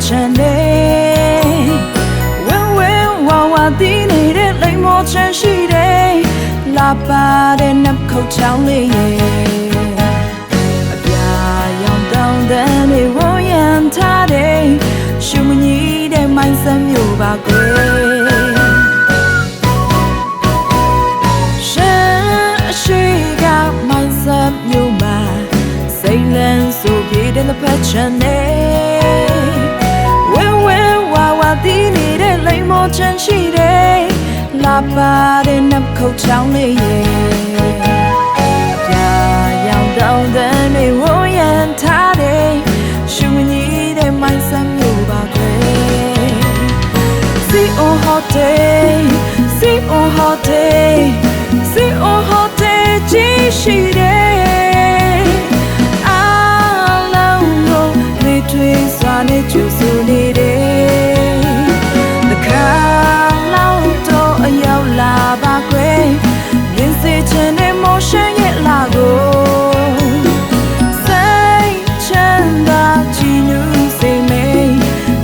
ချင်တယ်။ ဝဲဝဲဝါဝါသီးနေတဲ့ လိမ္မော်ခြံရှိတယ်။ လှပတဲ့ နှုတ်ခမ်းချောင်းလေးရဲ့ အပြာရောင်တောင်တန်းတွေ ဝန်းရံထားတဲ့ ရွှေမုၢ်နံၤတဲ့ မိုင်းဆတ်မြို့ပါကွယ်။ ရှမ်းအရှေ့က မိုင်းဆတ်မြို့မှာ စိတ်လန်းစိုပြေတဲ့ လက်ဖက်ခြံနဲ့ ဝဲဝဲဝါဝါသီးနေတဲ့ လိမ္မော်ခြံရှိတယ်။ လှပတဲ့ နှုတ်ခမ်းချောင်းလေးရဲ့ အပြာရောင်တောင်တန်းတွေ ဝန်းရံထားတဲ့ ရွှေမုၢ်နံၤတဲ့ မိုင်းဆတ်မြို့ပါကွယ်။ ဇီးအွန်ဟိုတယ်၊ ဇီးအွန်ဟိုတယ်၊ ဇီးအွန်ဟိုတယ်ကြီးရှိတယ်။ အားလုံးကို နွေထွေးစွာနဲ့ ကြိုဆိုနေတယ်။ တစ်ခါလောက်တော့ အရောက်လာပါကွယ်။ မြင်စေချင်တဲ့ မော်ရှန်ရဲ့အလှကို စိတ်ချမ်းသာ ကြည်နူးစေမယ့်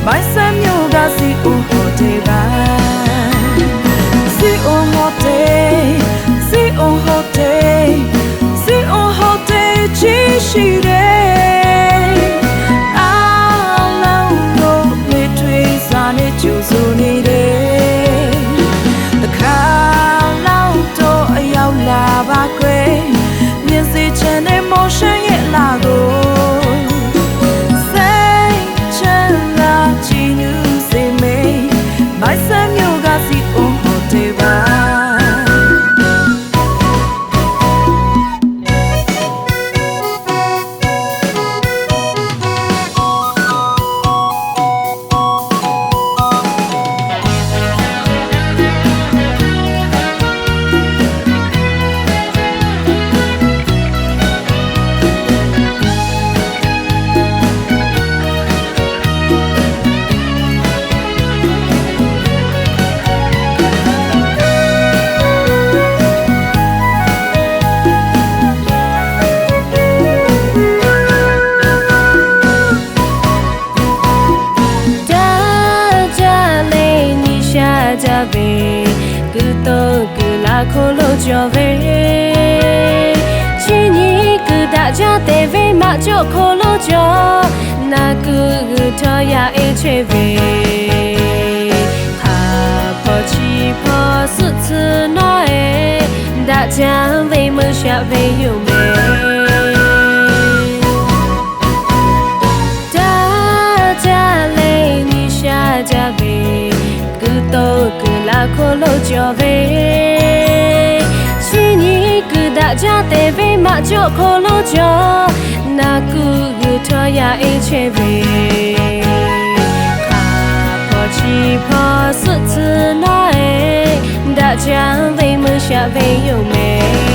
မိုင်းဆတ်မြို့က ဇီးအွန်ဟိုတယ်ပါ။ ဇီးအွန်ဟိုတယ်၊ ဇီးအွန်ဟိုတယ်၊ ဇီးအွန်ဟိုတယ်ကြီးရှိတယ်။ အားလုံးကို နွေထွေးစွာနဲ့ ကြိုဆိုနေတယ်။ တစ်ခါလောက်တော့ အရောက်လာပါကွယ်။ မြင်စေချင်တဲ့ မော်ရှန်ရဲ့အလှကို စိတ်ချမ်းသာ ကြည်နူးစေမယ့် မိုင်းဆတ်မြို့က ဇီးအွန်ဟိုတယ်ပါ။ တၢ် တၢ်လႄၣ် နံၣ်သျၢၣ်တၢ် ဗေ ကုသိုလ်ကုလၢ် ခိၣ်လိာ်ကၠီၣ် ဗေ ဆူညံကုတၢ် ကၢ်တဲၣ် ဗေ မၤကၠိၣ်ခိၣ်လိာ်ကၠီၣ် နၢ်ကုဂုာ်ထီၣ်ယၤ အ့ၣ်ဆ့ၣ် ဗေ ဟးဖီၣ်ဆံးဖီၣ် သုးသုးနီၣ်အဲၣ် ဒၣ်ကၢ် ဗေ မုၢ်သၢၣ် ဗေ ယိၣ်မဲ တၢ် တၢ်လၢနံၣ်သျၢၣ်တၢ် ဗေ ကုသိုလ်ကုလၢ် ခိၣ်လိာ်ကၠီၣ် ဗေ ဆူညံကုတၢ် ကၢ်တဲၣ် ဗေ မၤကၠိၣ်ခိၣ်လိာ်ကၠီၣ် နၢ်ကုဂုာ်ထီၣ်ယၤ အ့ၣ်ဆ့ၣ် ဗေ ဟးဖီၣ်ဆံးဖီၣ် သုးသုးနီၣ်အဲၣ် ဒၣ်ကၢ် ဗေ မုၢ်သၢၣ် ဗေ ယိၣ်မဲ